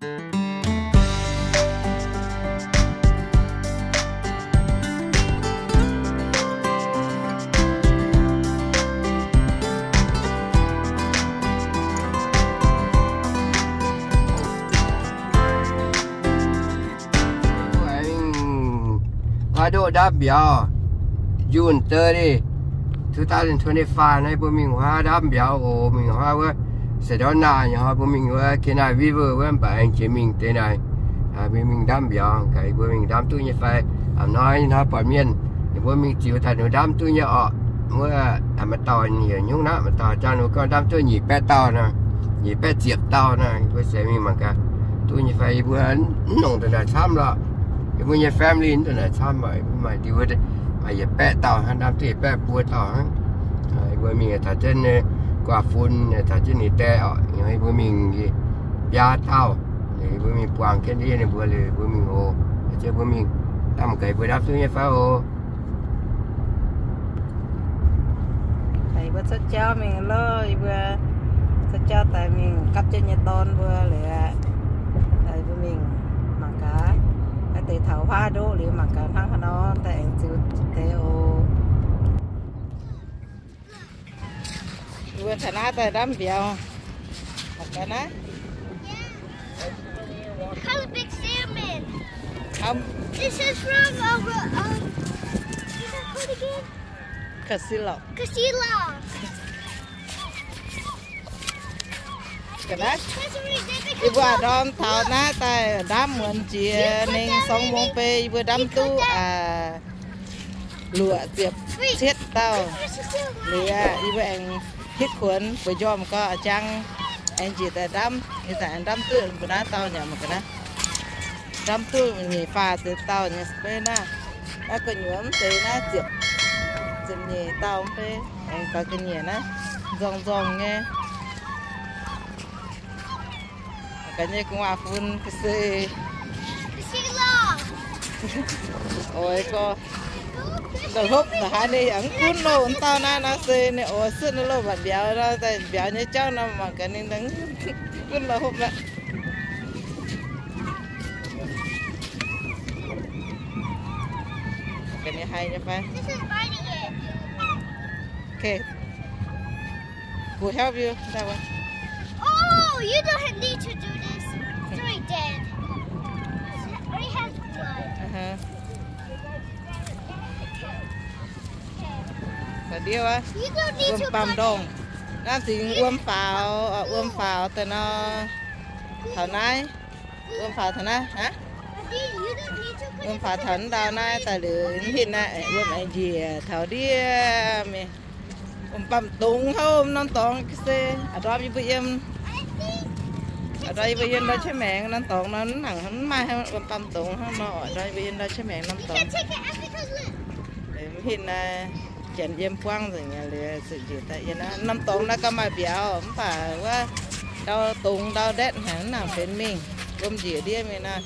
Huaav ndoqv ndamv mbiauz, June thirty, two thousand twenty-five naaiv mbuo mingh huaav ndamv mbiauz oc. Mingh huaav wuov Sedona nyei, mbuo mingh wuov Kenai River wuov, mv baac aengx jiex mingh deix naaic. Mbuo mingh ndamv mbiauz, gaax mbuo mingh ndamv duqv nyei fai. A'hnoi hnoi buatc mienh, ninh mbuo mingh ziux daaih ninh ndamv duqv nyei orqc. Wuov maaih dauh heuc nyungc naqv, maaih dauh jangx ninh mbuo gorngv ndamv duqv nyic baeqv dauh nor, nyic baeqv ziepc dauh nor, mbuo se mingh mangc gaax duqv nyei fai. Yie mbuo mv longc ndongc naaic camv lorqc. Yie mbuo nyei family mv ndongc naaic camv oc. Yie mbuo maaih diuh wuov, maaih yietc baeqv dauh hnangv, ndamv duqv yietc baeqv buo dauh hnangv. Yie mbuo mingh taux jienv guaax fun, taux jienv ninh dae orqc, yie mbuo mingh biaa dauh. Yie mbuo mingh buangh jienv ndiev ninh mbuo liuz, mbuo mingh oc. Jienv mbuo mingh, ndamv gaax mbuo ndamv duqv nyei fai oc. Mbuo cuotv jauv mingh loh, yie mbuo cuotv jauv daaih mingh gapv jienv nyei dorn mbuo liuz, mbuo mingh mangc gaax, naaiv deix taux huaav ndoqv liuz mangc gaax hnangv haaix nor daaih aengx ziux deix oc. Mbuo taux naaiv daaih ndamv mbiauz. Mangc gaax naaiv. Caught a big salmon. This is from, uh, um, what's that called again? Casilo. Casilo. Ga'naaiv, yie mbuo a'ndorm taux naaiv daaih ndamv muonz jiex nengh song mong bei, yie mbuo ndamv duqv luoqc ziepc cietv dauh. Liuz yie mbuo aengx hitv kuonx bueix njormh gau, jangx aengx njiec daaih ndamv, yie daaih ndamv duqv mbuo naaiv dauh nyei mangc ga'naaiv. Ndamv duqv nyeic faah ziepc dauh nyei spei naaiv. Naaiv gu'nyuoz mv deix naaiv ziepc, ziepc nyeic dauh mv bei, aengx gaux ga'nyiec naaiv, nzorng nzorng nyei. Ga'nyei gu'nguaaz-fun ga'sie. Oix gorx, ndau-hopv ndau haaix ninh yaac mv gunv loh, mv dauh naaiv nor se ninh oix suotv ninh loh mbatc mbiauz nor, daaih mbiauz nyei jauv nor mangc gaax ninh gunv ndau-hopv aqv. Ga'nyei haih nyei fai? Okay. We'll help you that one. Oh, you don't need to do this. It's already dead. It already has blood. Uh-huh. Ga'ndiev aqv. Wuom baamh ndongh. Naaiv zingx wuom faaux, wuom faaux daaih nor. Taux naaiv. Wuom faaux taux naaiv, aa? Wuom faaux taux ndau naaiv daaih liuz mv hitv naaiv, wuom aengx njiec taux ndiev mingh. Wuom baamh dongz hnangv wuom norm dorngx se, a'ndorm yie mbuo yiem, a'ndorm yie mbuo yiem ndau jienv maengx norm dorngx nor, mv nangc mv maaih wuom baamh dongz hnangv nor, a'ndorm yie mbuo yiem ndau jienv maengx norm dorngx. Mv hitv naaiv janx yiem buangv nzengc liuz, zuqc njiec daaih yiem naaiv. Norm dorngx naaiv gauh maaih mbiauz, mv baac wuov ndau dongz ndau ndetv haic, mv nangc benx mingh, wuom njiec ndiev mingh naaiv.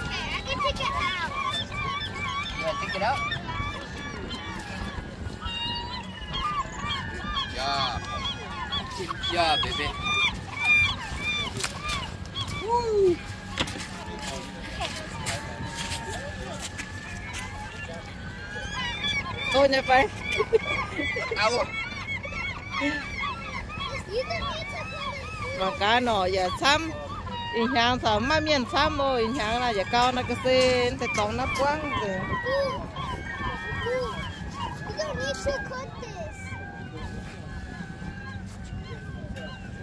Okay, I can take it out. You wanna take it out? Good job. Good job, baby. Woo. Tov nyei fai? Mangc gaax norqc yaac camv. Ih hnyangx taux maiv maaih mienh camv oc. Ih hnyangx naaic yaac gau naaiv ga'sie deix dorngx naaiv buangv nzengc.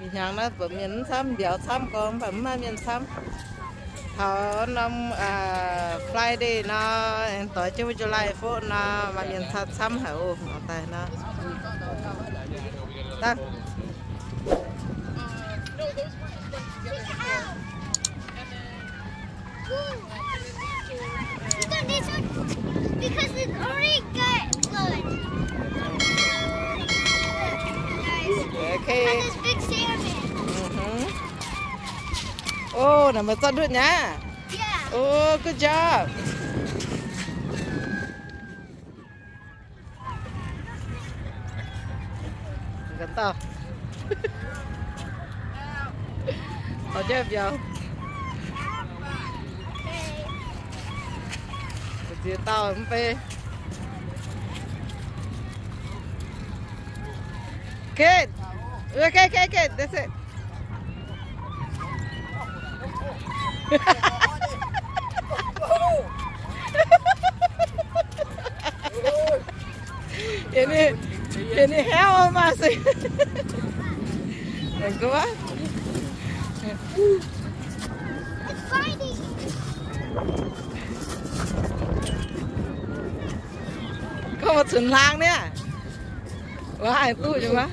Ih hnyangx naaiv buatc mienh mv camv, mbiauz camv gorngv, mv baac mv maaih mienh camv. Taux norm, aa, Friday nor, aengx doix jienv wuov July Fourth nor, maaih mienh camv haic oc, mangc daaih nor. Dangh. You got this one? Because it's already got blood. Guys, okay. Look at this big salmon. Mm-hmm. Oh, naaiv meih zorqv ndutv nyei aqv? Oh, good job. Ganh dauh. Taux jienv mbiauz. Ziex dauh mv bei. Kate. Okay, okay, okay. That's it. Yie ninh, yie ninh heuc maah se. Gorngv maaih cunx hlang niaa. Wuov haaix duqv nyei maah.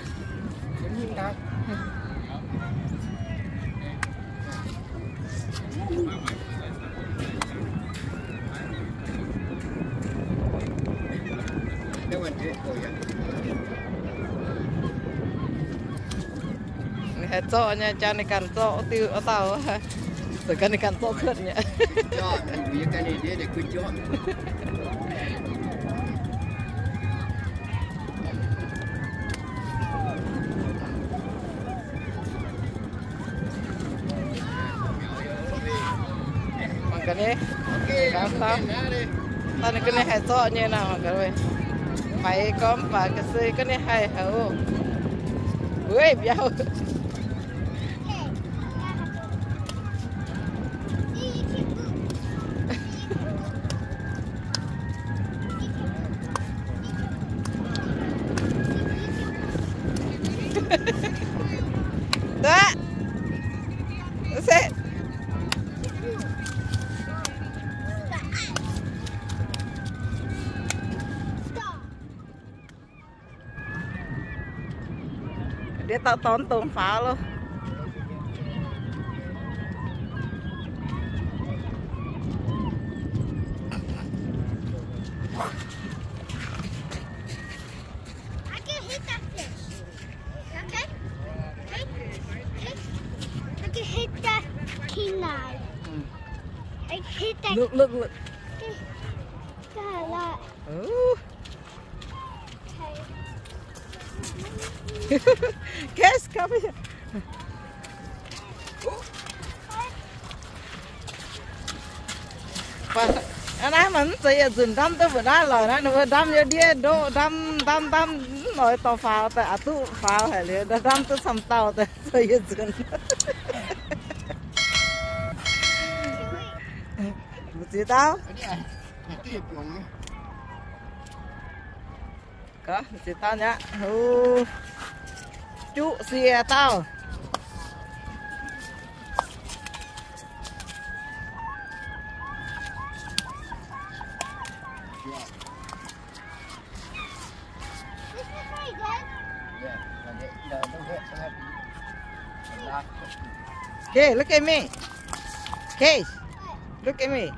Ninh haih zorqv nyei, jaa ninh ganh zorqv wuov diuh wuov dauh. Zoux ganh ninh ganh zorqv cuotv nyei. Mangc gaax nyei. Gaax dauh. Dauh ninh gaax ninh haih zorqv nyei nor, mangc gaax. Faix gormx faaux ga'sie gaax ninh haih haic oc. Weiv mbiauz. Daaih. Se. Ndiev dauh dorn dongz faaux loh. I can hit that fish. Okay? Okay? Okay? I can hit that kenai. Mm. I hit that. Look, look, look. Okay. Got a lot. Ooh. Okay. Guys, come here. Hnangv naaiv mv zeiz yietc nzunc ndamv duqv mbuo naaiv lorqc. Naaiv ninh mbuo ndamv yiem ndiev ndoqv ndamv ndamv ndamv mv oix dorh faaux daaih aqc duqv faaux haic liuz, ndamv duqv camv dauh daaih zoux yietc nzunc. Mbu'ziex dauh? Gaax, mbu'ziex dauh nyei aqv. Juqv sie dauh. Okay, look at me. Okay, look at me.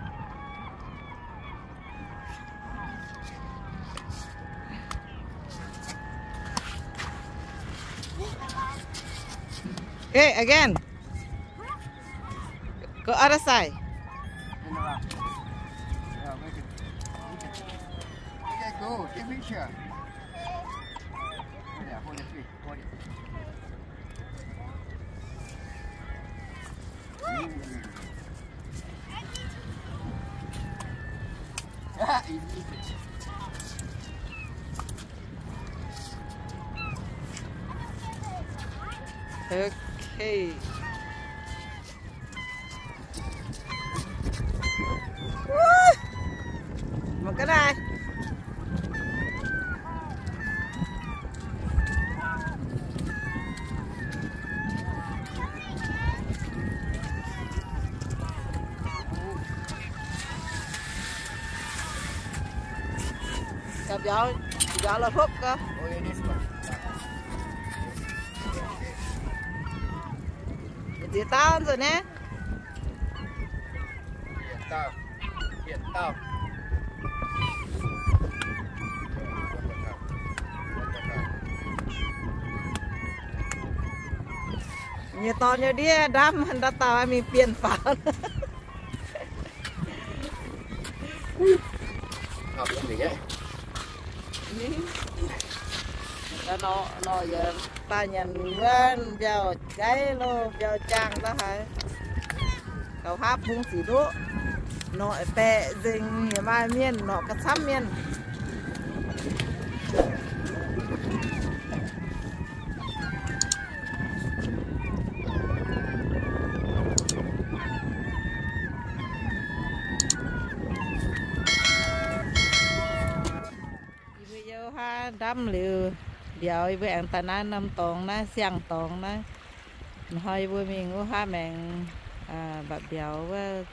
Okay, again. Go other side. Okay, go. Take picture. Okay. Mangc gaax naaiv. Gaax mbiauz, mbiauz la'hlopv gaax. Ziex dauh nzunc naaiv. Nyei dorn nyei ndiev ndamv, ndau dauh mingh bienh faaux. Nor, nor yaac daaih nyanc wuov mbiauh jaiv lo, mbiauh jaang daaih haiz. Gauh hapv bung ziqc ndoqv. Norqc baeqc nzengc, yaac maaih mienh norqc ga'camv mienh. Yie mbuo yiem wuov haav ndamv liuz mbiauz, yie mbuo aengx daaih naaiv norm dorngx naaiv, siang-dorngx naaiv. Ih hnoi yie mbuo mingh wuov haav maengx, aa, mba'mbiauz wuov,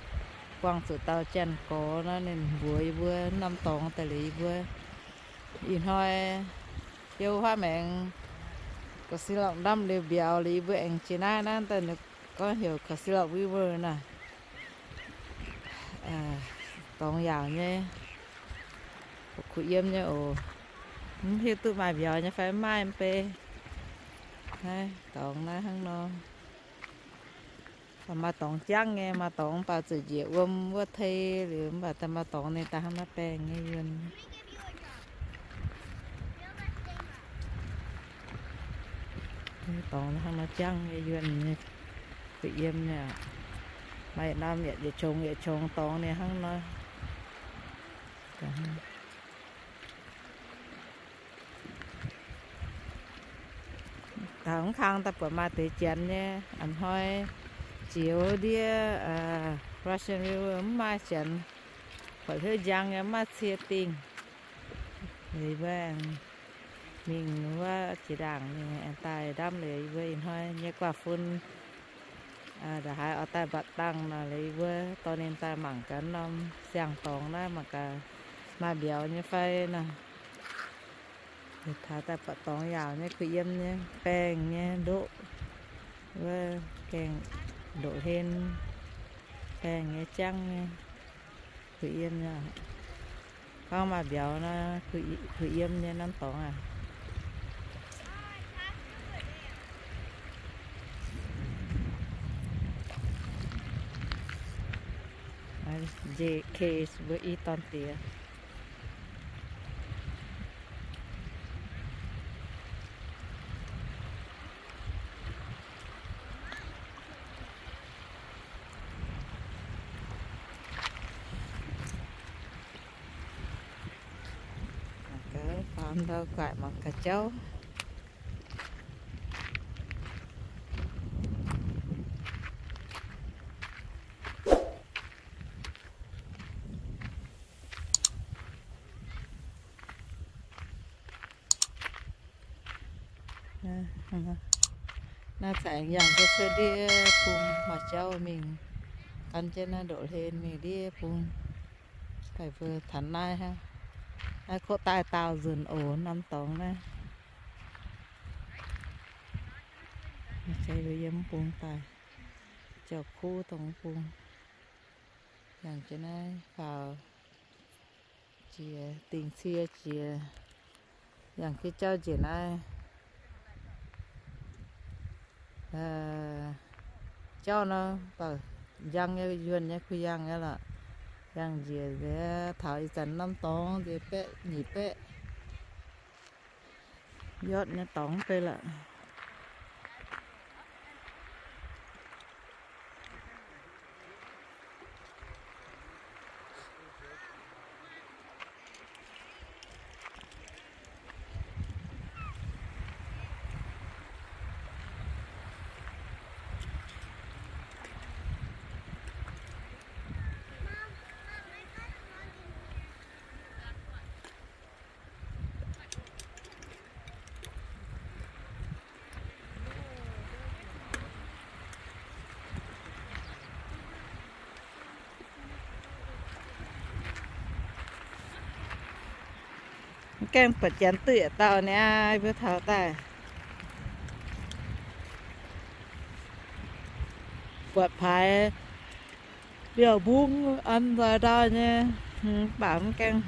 buangh zuqc dauh janx-gorx nor, ninh mbuox yie mbuo norm dorngx daaih liuz yie mbuo. Ih hnoi yiem wuov haav maengx ga'sie lorqc ndamv liuz mbiauz liuz, yie mbuo aengx jiex naaiv, naaiv daaih ninh gorngv heuc Casino River naaic. Dorngx yaauc nyei, kuh yiem nyei oc. Mv hiuv duqv maaih mbiauz nyei fai mv maaih mv bei. Naaiv dorngx naaiv hnangv nor. Maaih dorngx jangv nyei, maaih dorngx mv baac zuqc njiec wuom wuov tei liuz, mv baac daaih maaih dorngx ninh daaih hnangv naaiv baengh nyei yuonh. Dorngx hnangv nor jangv nyei yuonh nyei, kuh yiem nyei aqv. Maaih norm yietc qongx yietc qongx dorngx ninh hnangv nor. Taux mv kang daaih buatc maaih deix janx nyei. A'hnoi jiex ndiev Russian River mv maaih janx, buatc hnyouv njang nyei, mv maaih cie dingh. Liuz mbuo mingh wuov jiex ndaangc mingh aengx daaih ndamv liuz yie mbuo ih hnoi nyei guaax fun. Nda'haaix oix daaih mbatc dangh nor, liuz yie mbuo dorh ninh daaih mangc gaax norm siang-dorngx naaiv, mangc gaax maaih mbiauz nyei fai nor. Taux daaih buatc dorngx yaauc nyei, kuh yiem nyei, baengh nyei ndoqv, wuov gaengh ndoqv hlen, baengh nyei jangv nyei, kuh yiem nyei. Gorngv maaih mbiauz nor, kuh yiem nyei norm dorngx aac. Njiec case mbuo i dorn diex. Mangc gaax faam ndau guaaic mangc gaax jauv. Naaiv caux aengx yangh jienv cuotv ndiev bung maaih jauv mingh, gan jienv naaiv ndoqv hlen mingh ndiev bung. Daaih mbuo taux naaiv hnangv. Naaiv kotv daaih daauh nzunc oc, norm dorngx naaiv. Maaih jauv mbuo yiem mv bung daaih, jauv-kuv dongh mv bung. Yangh jienv naaiv faaux jiex, dingh cie jiex, yangh jienv jauv njiec naaiv. Jauv nor, njang nyei, yuonh nyei, kuh yangh nyei lorqc. Yangh njiec nziex taux ih zanc norm dorngx nziex baeqv nyic baeqv. Yotv nyei dorngx mv bei lorqc. Mv gaengh buatc janx duqv yietc dauh niaa, mbuo taux daaih buatc paaix biauv-mbung an nzoih ndau nyei, mv baac mv gaengh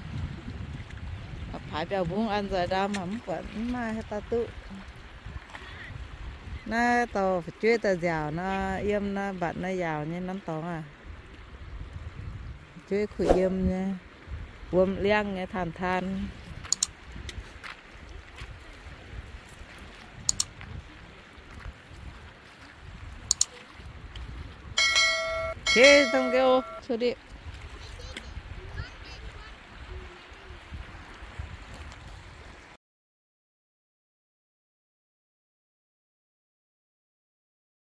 buatc paaix biauv-mbung an nzoih ndau mv baac mv maaih haaix dauh duqv. Naaiv dorh fu'jueiv daaih nziaauc nor, yiem naaiv mbatc naaiv yaauc nyei norm dorngx aac. Fu'jueiv kuh yiem nyei, wuom liangv nyei taan taan. Okay, dongh geu, cuotv diqv.